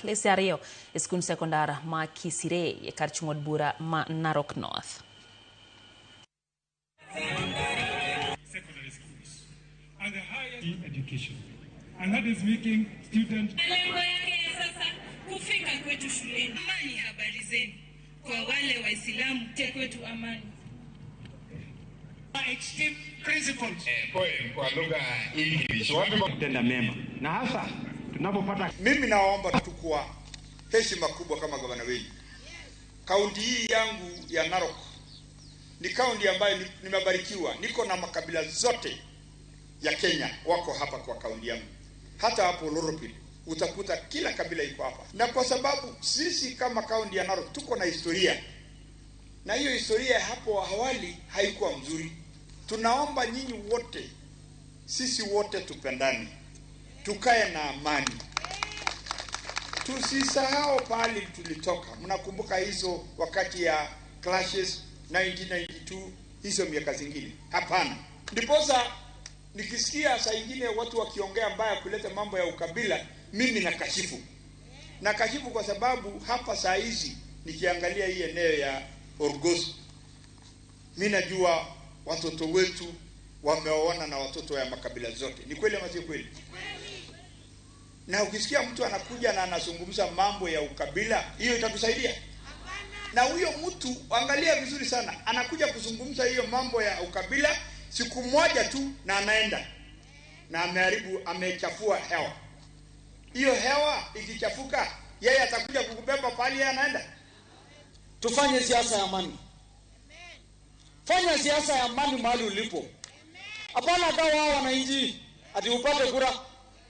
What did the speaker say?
klese 2 e skund sekondar ma Kisirei e kar chung' od bura ma Narok North. Secondary schools and the highest education. And that is making student Malengo yake ya sasa kufika kwetu shuleni. Amani, habari zenu kwa wale Waislamu te kwetu amani. Extreme principles. Kwa lugha English. Kutenda mema na hasa tunapopata. Mimi nawaomba tu kwa heshima kubwa kama gavana wenu. Kaunti hii yangu ya Narok ni kaunti ambayo nimebarikiwa, niko na makabila zote ya Kenya wako hapa kwa kaunti yangu. Hata hapo Loropil utakuta kila kabila iko hapa, na kwa sababu sisi kama kaunti ya Narok tuko na historia, na hiyo historia hapo awali haikuwa mzuri. Tunaomba nyinyi wote, sisi wote tupendane, tukae na amani, tusisahau pahali tulitoka. Mnakumbuka hizo wakati ya clashes 1992, hizo miaka zingine? Hapana. Ndiposa nikisikia saa ingine watu wakiongea mbaya kuleta mambo ya ukabila, mimi nakashifu, nakashifu kwa sababu hapa saa hizi nikiangalia hii eneo ya Orgos, mi najua watoto wetu wameoana na watoto ya makabila zote. Ni kweli ama si kweli? Na ukisikia mtu anakuja na anazungumza mambo ya ukabila, hiyo itatusaidia? Na huyo mtu angalia vizuri sana, anakuja kuzungumza hiyo mambo ya ukabila siku moja tu na anaenda na ameharibu, amechafua hewa. Hiyo hewa ikichafuka, yeye atakuja kukubeba pahali yeye anaenda. Tufanye siasa ya amani. Fanya siasa ya amani mahali ulipo. Hapana gawa hao wananchi ati upate kura.